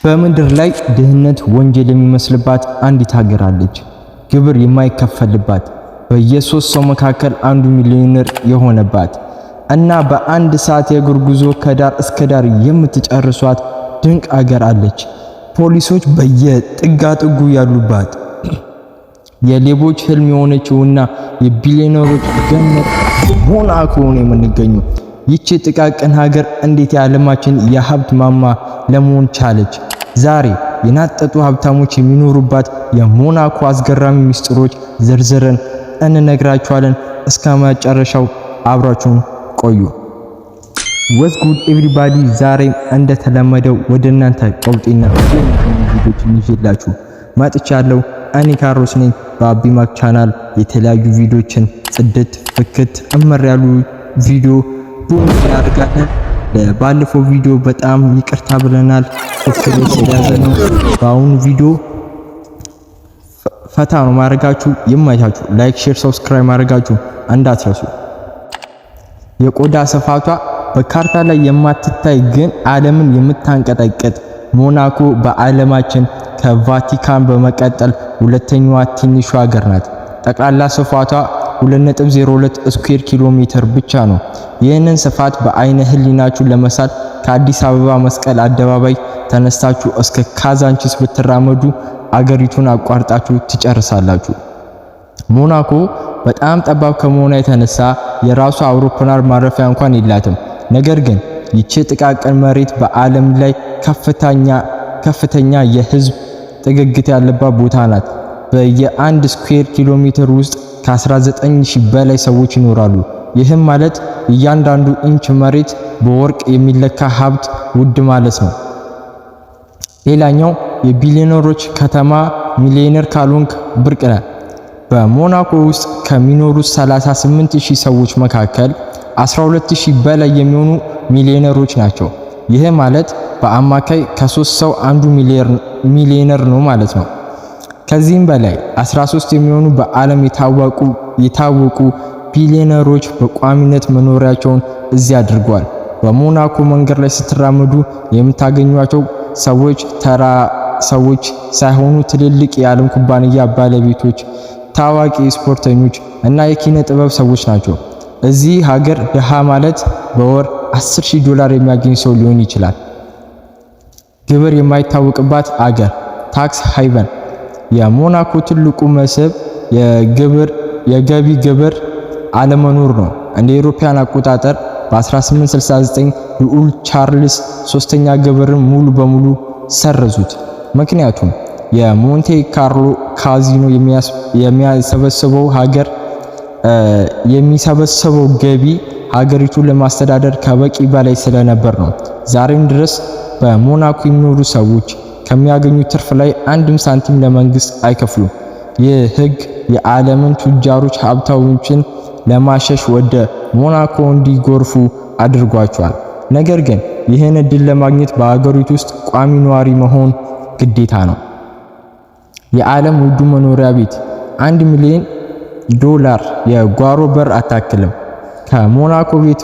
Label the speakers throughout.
Speaker 1: በምድር ላይ ድህነት ወንጀል የሚመስልባት አንዲት ሀገር አለች። ግብር የማይከፈልባት፣ በየሶስት ሰው መካከል አንዱ ሚሊዮነር የሆነባት እና በአንድ ሰዓት የእግር ጉዞ ከዳር እስከ ዳር የምትጨርሷት ድንቅ ሀገር አለች። ፖሊሶች በየጥጋጥጉ ያሉባት፣ የሌቦች ህልም የሆነችውና የቢሊዮነሮች ገነት ሞናኮ ነው የምንገኘው። ይቺ ጥቃቅን ሀገር እንዴት የዓለማችን የሀብት ማማ ለመሆን ቻለች? ዛሬ የናጠጡ ሀብታሞች የሚኖሩባት የሞናኮ አስገራሚ ሚስጥሮች ዘርዝረን እንነግራችኋለን። እስከ መጨረሻው አብራችሁን ቆዩ። What's good everybody፣ ዛሬም እንደተለመደው ወደ እናንተ ቀውጢና ቪዲዮችን ይዤላችሁ መጥቻለሁ። እኔ ካሮስ ነኝ። በአቢማክ ቻናል የተለያዩ ቪዲዮችን ጽድት ፍክት እመር ያሉ ቪዲዮ ቦንስ እናደርጋለን። ባለፈው ቪዲዮ በጣም ይቅርታ ብለናል፣ ፍክር ስለያዘ ነው። በአሁኑ ቪዲዮ ፈታ ነው ማድረጋችሁ። ይመቻችሁ። Like፣ share፣ subscribe ማድረጋችሁ እንዳትረሱ። የቆዳ ስፋቷ በካርታ ላይ የማትታይ ግን ዓለምን የምታንቀጠቅጥ ሞናኮ በዓለማችን ከቫቲካን በመቀጠል ሁለተኛዋ ትንሿ ሀገር ናት። ጠቅላላ ስፋቷ 2.02 square ኪሎ ሜትር ብቻ ነው። ይህንን ስፋት በአይነ ህሊናችሁ ለመሳል ከአዲስ አበባ መስቀል አደባባይ ተነስታችሁ እስከ ካዛንቺስ ብትራመዱ አገሪቱን አቋርጣችሁ ትጨርሳላችሁ። ሞናኮ በጣም ጠባብ ከመሆኗ የተነሳ የራሷ አውሮፕላን ማረፊያ እንኳን የላትም። ነገር ግን ይቺ ጥቃቅን መሬት በዓለም ላይ ከፍተኛ ከፍተኛ የህዝብ ጥግግት ያለባት ቦታ ናት። በየአንድ square ኪሎ ሜትር ውስጥ ከ19,000 በላይ ሰዎች ይኖራሉ። ይህም ማለት እያንዳንዱ ኢንች መሬት በወርቅ የሚለካ ሀብት ውድ ማለት ነው። ሌላኛው የቢሊዮነሮች ከተማ፣ ሚሊዮነር ካልሆንክ ብርቅ ነህ። በሞናኮ ውስጥ ከሚኖሩት 38,000 ሰዎች መካከል 12,000 በላይ የሚሆኑ ሚሊዮነሮች ናቸው። ይህ ማለት በአማካይ ከሶስት ሰው አንዱ ሚሊዮነር ነው ማለት ነው። ከዚህም በላይ 13 የሚሆኑ በዓለም የታወቁ ቢሊዮነሮች በቋሚነት መኖሪያቸውን እዚህ አድርገዋል። በሞናኮ መንገድ ላይ ስትራመዱ የምታገኟቸው ሰዎች ተራ ሰዎች ሳይሆኑ ትልልቅ የዓለም ኩባንያ ባለቤቶች፣ ታዋቂ ስፖርተኞች እና የኪነ ጥበብ ሰዎች ናቸው። እዚህ ሀገር ድሃ ማለት በወር 10,000 ዶላር የሚያገኝ ሰው ሊሆን ይችላል። ግብር የማይታወቅባት አገር፣ tax haven። የሞናኮ ትልቁ መስህብ የግብር የገቢ ግብር አለመኖር ነው። እንደ አውሮፓውያን አቆጣጠር በ1869 ልዑል ቻርልስ ሶስተኛ ግብርን ሙሉ በሙሉ ሰረዙት። ምክንያቱም የሞንቴ ካርሎ ካዚኖ የሚያሰበስበው ሀገር የሚሰበሰበው ገቢ ሀገሪቱን ለማስተዳደር ከበቂ በላይ ስለነበር ነው። ዛሬም ድረስ በሞናኮ የሚኖሩ ሰዎች ከሚያገኙት ትርፍ ላይ አንድም ሳንቲም ለመንግስት አይከፍሉም። ይህ ህግ የዓለምን ቱጃሮች ሀብታሞችን ለማሸሽ ወደ ሞናኮ እንዲጎርፉ አድርጓቸዋል። ነገር ግን ይህን እድል ለማግኘት በሀገሪቱ ውስጥ ቋሚ ነዋሪ መሆን ግዴታ ነው። የዓለም ውዱ መኖሪያ ቤት፣ 1 ሚሊዮን ዶላር የጓሮ በር አታክልም። ከሞናኮ ቤት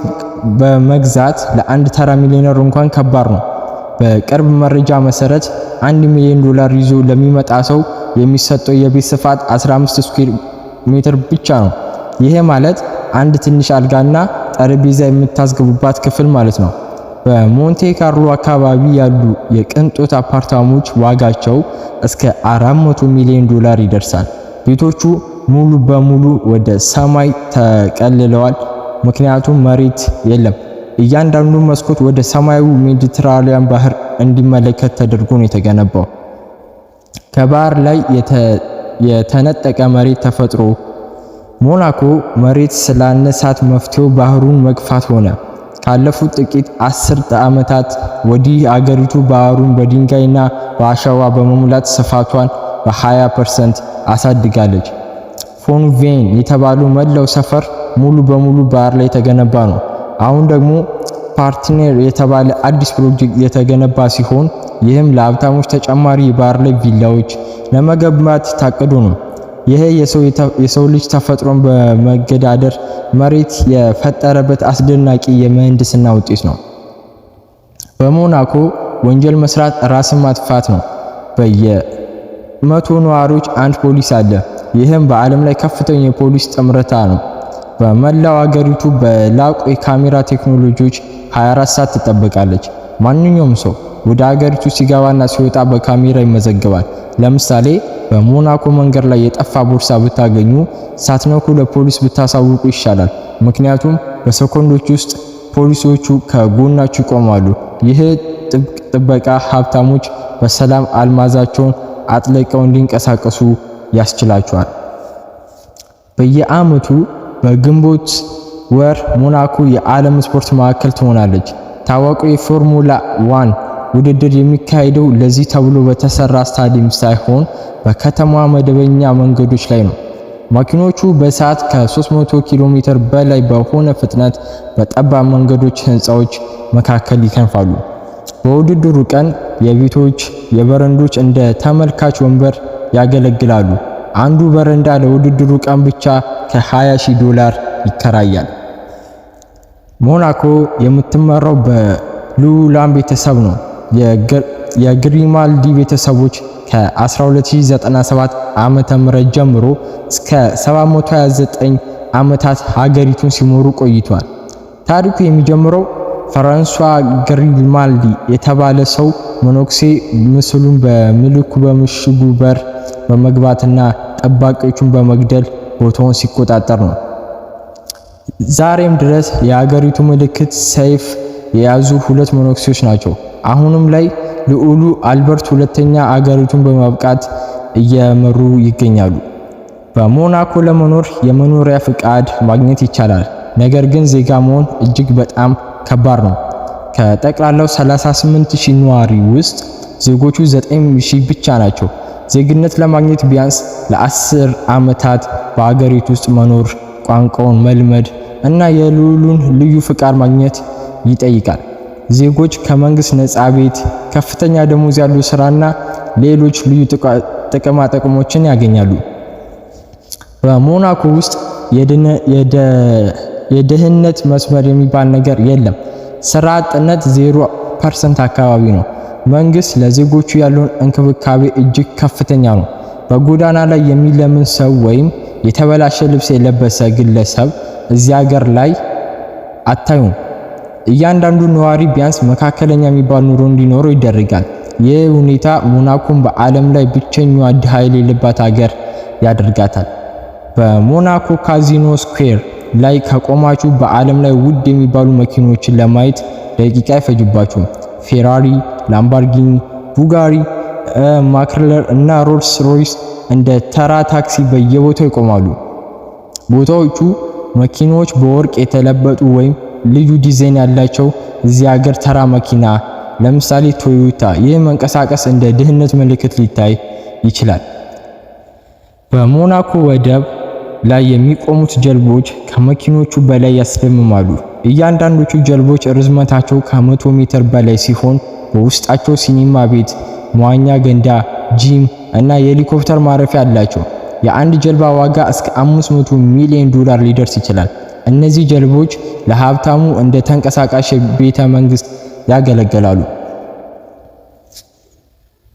Speaker 1: በመግዛት ለአንድ ተራ ሚሊዮነር እንኳን ከባድ ነው። በቅርብ መረጃ መሰረት 1 ሚሊዮን ዶላር ይዞ ለሚመጣ ሰው የሚሰጠው የቤት ስፋት 15 square ሜትር ብቻ ነው። ይሄ ማለት አንድ ትንሽ አልጋና ጠረጴዛ የምታስገቡባት ክፍል ማለት ነው። በሞንቴ ካርሎ አካባቢ ያሉ የቅንጦት አፓርታሞች ዋጋቸው እስከ 400 ሚሊዮን ዶላር ይደርሳል። ቤቶቹ ሙሉ በሙሉ ወደ ሰማይ ተቀልለዋል፣ ምክንያቱም መሬት የለም። እያንዳንዱ መስኮት ወደ ሰማያዊ ሜዲትራኒያን ባህር እንዲመለከት ተደርጎ ነው የተገነባው። ከባህር ላይ የተነጠቀ መሬት ተፈጥሮ። ሞናኮ መሬት ስላነሳት መፍትሄው ባህሩን መግፋት ሆነ። ካለፉት ጥቂት አስርተ ዓመታት ወዲህ አገሪቱ ባህሩን በድንጋይና በአሸዋ በመሙላት ስፋቷን በ20% አሳድጋለች። ፎንቬን የተባለው መላው ሰፈር ሙሉ በሙሉ ባህር ላይ የተገነባ ነው። አሁን ደግሞ ፓርትነር የተባለ አዲስ ፕሮጀክት የተገነባ ሲሆን ይህም ለሀብታሞች ተጨማሪ የባህር ላይ ቪላዎች ለመገንባት ታቅዶ ነው። ይሄ የሰው ልጅ ተፈጥሮን በመገዳደር መሬት የፈጠረበት አስደናቂ የምህንድስና ውጤት ነው። በሞናኮ ወንጀል መስራት ራስን ማጥፋት ነው። በየ100 ነዋሪዎች አንድ ፖሊስ አለ። ይህም በዓለም ላይ ከፍተኛ የፖሊስ ጥምረታ ነው። በመላው አገሪቱ በላቁ የካሜራ ቴክኖሎጂዎች 24 ሰዓት ትጠበቃለች። ማንኛውም ሰው ወደ አገሪቱ ሲገባና ሲወጣ በካሜራ ይመዘገባል። ለምሳሌ በሞናኮ መንገድ ላይ የጠፋ ቦርሳ ብታገኙ ሳትነኩ ለፖሊስ ብታሳውቁ ይሻላል። ምክንያቱም በሰኮንዶች ውስጥ ፖሊሶቹ ከጎናችሁ ይቆማሉ። ይህ ጥብቅ ጥበቃ ሀብታሞች በሰላም አልማዛቸውን አጥልቀው እንዲንቀሳቀሱ ያስችላቸዋል። በየዓመቱ በግንቦት ወር ሞናኮ የዓለም ስፖርት ማዕከል ትሆናለች። ታዋቂው የፎርሙላ ዋን ውድድር የሚካሄደው ለዚህ ተብሎ በተሰራ ስታዲየም ሳይሆን በከተማዋ መደበኛ መንገዶች ላይ ነው። መኪኖቹ በሰዓት ከ300 ኪሎ ሜትር በላይ በሆነ ፍጥነት በጠባብ መንገዶች፣ ህንፃዎች መካከል ይከንፋሉ። በውድድሩ ቀን የቤቶች የበረንዶች እንደ ተመልካች ወንበር ያገለግላሉ። አንዱ በረንዳ ለውድድሩ ቀን ብቻ ከ20 ሺህ ዶላር ይከራያል። ሞናኮ የምትመራው በልዑላን ቤተሰብ ነው። የግሪማልዲ ቤተሰቦች ከ1297 ዓመተ ምህረት ጀምሮ እስከ 729 ዓመታት ሀገሪቱን ሲመሩ ቆይቷል። ታሪኩ የሚጀምረው ፍራንሷ ግሪማልዲ የተባለ ሰው መነኩሴ ምስሉን በምልኩ በምሽጉ በር በመግባትና ጠባቂዎቹን በመግደል ቦታውን ሲቆጣጠር ነው። ዛሬም ድረስ የሀገሪቱ ምልክት ሰይፍ የያዙ ሁለት መነኩሴዎች ናቸው። አሁንም ላይ ልዑሉ አልበርት ሁለተኛ አገሪቱን በማብቃት እየመሩ ይገኛሉ። በሞናኮ ለመኖር የመኖሪያ ፍቃድ ማግኘት ይቻላል። ነገር ግን ዜጋ መሆን እጅግ በጣም ከባድ ነው። ከጠቅላላው 38000 ነዋሪ ውስጥ ዜጎቹ 9000 ብቻ ናቸው። ዜግነት ለማግኘት ቢያንስ ለ10 ዓመታት በአገሪቱ ውስጥ መኖር፣ ቋንቋውን መልመድ እና የልዑሉን ልዩ ፍቃድ ማግኘት ይጠይቃል። ዜጎች ከመንግስት ነፃ ቤት፣ ከፍተኛ ደሞዝ ያለው ስራና ሌሎች ልዩ ጥቅማ ጥቅሞችን ያገኛሉ። በሞናኮ ውስጥ የድህነት መስመር የሚባል ነገር የለም። ስራ አጥነት 0% አካባቢ ነው። መንግስት ለዜጎቹ ያለውን እንክብካቤ እጅግ ከፍተኛ ነው። በጎዳና ላይ የሚለምን ሰው ወይም የተበላሸ ልብስ የለበሰ ግለሰብ እዚህ ሀገር ላይ አታዩም። እያንዳንዱ ነዋሪ ቢያንስ መካከለኛ የሚባል ኑሮ እንዲኖረው ይደረጋል። ይህ ሁኔታ ሞናኮን በዓለም ላይ ብቸኛዋ ድሃ የሌለባት ሀገር ያደርጋታል። በሞናኮ ካዚኖ ስኩዌር ላይ ከቆማችሁ በዓለም ላይ ውድ የሚባሉ መኪኖችን ለማየት ደቂቃ አይፈጅባችሁም። ፌራሪ፣ ላምባርጊኒ፣ ቡጋሪ፣ ማክለር እና ሮልስ ሮይስ እንደ ተራ ታክሲ በየቦታው ይቆማሉ። ቦታዎቹ መኪኖች በወርቅ የተለበጡ ወይም ልዩ ዲዛይን ያላቸው። እዚህ ሀገር ተራ መኪና ለምሳሌ ቶዮታ ይህ መንቀሳቀስ እንደ ድህነት ምልክት ሊታይ ይችላል። በሞናኮ ወደብ ላይ የሚቆሙት ጀልቦች ከመኪኖቹ በላይ ያስደምማሉ። እያንዳንዶቹ ጀልቦች ርዝመታቸው ከ100 ሜትር በላይ ሲሆን በውስጣቸው ሲኒማ ቤት፣ መዋኛ ገንዳ፣ ጂም እና የሄሊኮፕተር ማረፊያ አላቸው። የአንድ ጀልባ ዋጋ እስከ 500 ሚሊዮን ዶላር ሊደርስ ይችላል። እነዚህ ጀልቦች ለሀብታሙ እንደ ተንቀሳቃሽ ቤተ መንግስት ያገለግላሉ።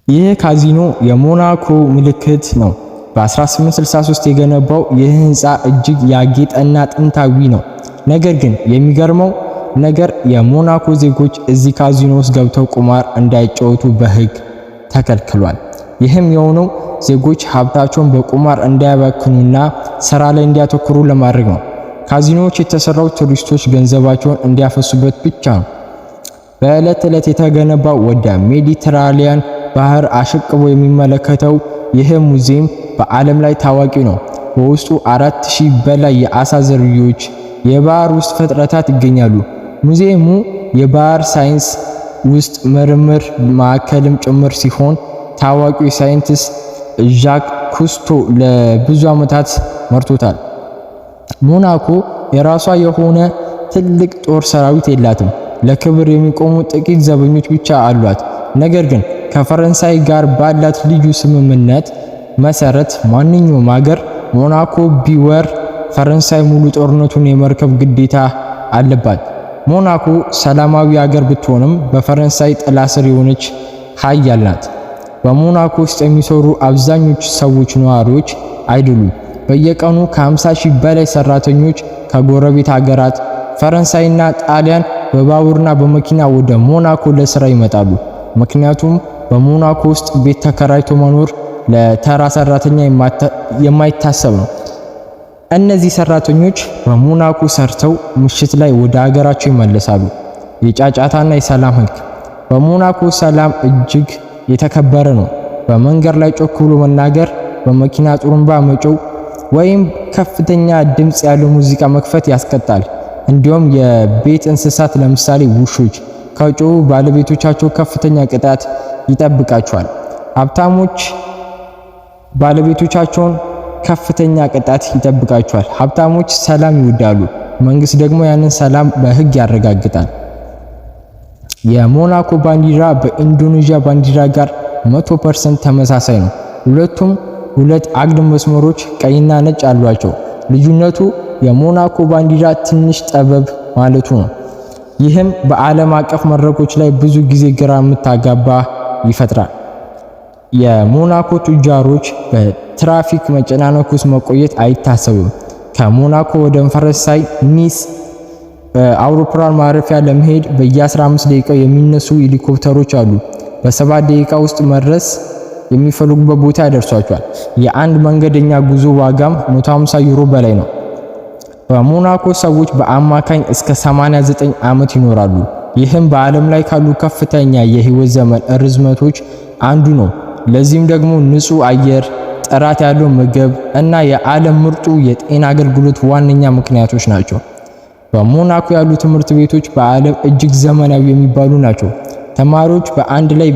Speaker 1: ይህ ካዚኖ የሞናኮ ምልክት ነው። በ1863 የገነባው ይህ ህንፃ እጅግ ያጌጠና ጥንታዊ ነው። ነገር ግን የሚገርመው ነገር የሞናኮ ዜጎች እዚህ ካዚኖ ውስጥ ገብተው ቁማር እንዳይጫወቱ በህግ ተከልክሏል። ይህም የሆነው ዜጎች ሀብታቸውን በቁማር እንዳያባክኑና ስራ ላይ እንዲያተኩሩ ለማድረግ ነው። ካዚኖዎች የተሰራው ቱሪስቶች ገንዘባቸውን እንዲያፈሱበት ብቻ ነው። በዕለት ዕለት የተገነባው ወደ ሜዲትራሊያን ባህር አሸቅቦ የሚመለከተው ይህ ሙዚየም በዓለም ላይ ታዋቂ ነው። በውስጡ 4000 በላይ የአሳ ዝርያዎች፣ የባህር ውስጥ ፍጥረታት ይገኛሉ። ሙዚየሙ የባህር ሳይንስ ውስጥ ምርምር ማዕከልም ጭምር ሲሆን ታዋቂው ሳይንቲስት ዣክ ኩስቶ ለብዙ ዓመታት መርቶታል። ሞናኮ የራሷ የሆነ ትልቅ ጦር ሰራዊት የላትም። ለክብር የሚቆሙ ጥቂት ዘበኞች ብቻ አሏት። ነገር ግን ከፈረንሳይ ጋር ባላት ልዩ ስምምነት መሰረት ማንኛውም ሀገር ሞናኮ ቢወር ፈረንሳይ ሙሉ ጦርነቱን የመርከብ ግዴታ አለባት። ሞናኮ ሰላማዊ አገር ብትሆንም በፈረንሳይ ጥላ ስር የሆነች ሀያል ናት። በሞናኮ ውስጥ የሚሰሩ አብዛኞቹ ሰዎች ነዋሪዎች አይደሉም። በየቀኑ ከ50 ሺህ በላይ ሰራተኞች ከጎረቤት ሀገራት ፈረንሳይና ጣሊያን በባቡርና በመኪና ወደ ሞናኮ ለስራ ይመጣሉ። ምክንያቱም በሞናኮ ውስጥ ቤት ተከራይቶ መኖር ለተራ ሰራተኛ የማይታሰብ ነው። እነዚህ ሰራተኞች በሞናኮ ሰርተው ምሽት ላይ ወደ ሀገራቸው ይመለሳሉ። የጫጫታና የሰላም ህግ። በሞናኮ ሰላም እጅግ የተከበረ ነው። በመንገድ ላይ ጮክ ብሎ መናገር፣ በመኪና ጥሩምባ መጮህ ወይም ከፍተኛ ድምፅ ያለው ሙዚቃ መክፈት ያስቀጣል። እንዲሁም የቤት እንስሳት ለምሳሌ ውሾች ከጮሁ ባለቤቶቻቸው ከፍተኛ ቅጣት ይጠብቃቸዋል። ሀብታሞች ባለቤቶቻቸውን ከፍተኛ ቅጣት ይጠብቃቸዋል። ሀብታሞች ሰላም ይወዳሉ፣ መንግስት ደግሞ ያንን ሰላም በህግ ያረጋግጣል። የሞናኮ ባንዲራ በኢንዶኔዥያ ባንዲራ ጋር 100% ተመሳሳይ ነው። ሁለቱም ሁለት አግድም መስመሮች ቀይና ነጭ አሏቸው። ልዩነቱ የሞናኮ ባንዲራ ትንሽ ጠበብ ማለቱ ነው። ይህም በዓለም አቀፍ መድረኮች ላይ ብዙ ጊዜ ግራ የምታጋባ ይፈጥራል። የሞናኮ ቱጃሮች በትራፊክ መጨናነቅ ውስጥ መቆየት አይታሰብም። ከሞናኮ ወደ ፈረንሳይ ኒስ አውሮፕላን ማረፊያ ለመሄድ በየ15 ደቂቃው የሚነሱ ሄሊኮፕተሮች አሉ። በ7 ደቂቃ ውስጥ መድረስ የሚፈልጉበት ቦታ ያደርሷቸዋል። የአንድ መንገደኛ ጉዞ ዋጋም 150 ዩሮ በላይ ነው። በሞናኮ ሰዎች በአማካኝ እስከ 89 ዓመት ይኖራሉ። ይህም በዓለም ላይ ካሉ ከፍተኛ የህይወት ዘመን ርዝመቶች አንዱ ነው። ለዚህም ደግሞ ንጹህ አየር፣ ጥራት ያለው ምግብ እና የዓለም ምርጡ የጤና አገልግሎት ዋነኛ ምክንያቶች ናቸው። በሞናኮ ያሉ ትምህርት ቤቶች በዓለም እጅግ ዘመናዊ የሚባሉ ናቸው። ተማሪዎች በአንድ ላይ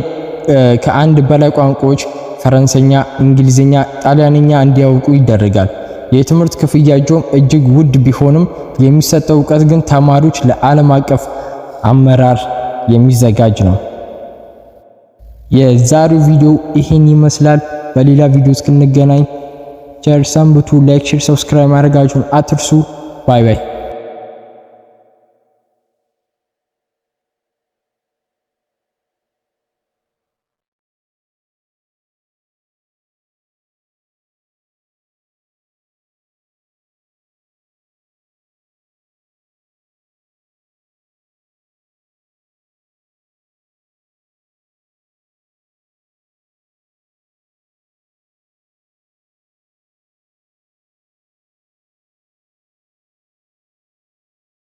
Speaker 1: ከአንድ በላይ ቋንቋዎች ፈረንሰኛ፣ እንግሊዝኛ፣ ጣሊያንኛ እንዲያውቁ ይደረጋል። የትምህርት ክፍያቸውም እጅግ ውድ ቢሆንም የሚሰጠው እውቀት ግን ተማሪዎች ለዓለም አቀፍ አመራር የሚዘጋጅ ነው። የዛሬው ቪዲዮ ይሄን ይመስላል። በሌላ ቪዲዮ እስክንገናኝ ቸር ሰንብቱ። Like፣ share፣ subscribe ማድረጋችሁን አትርሱ። Bye bye።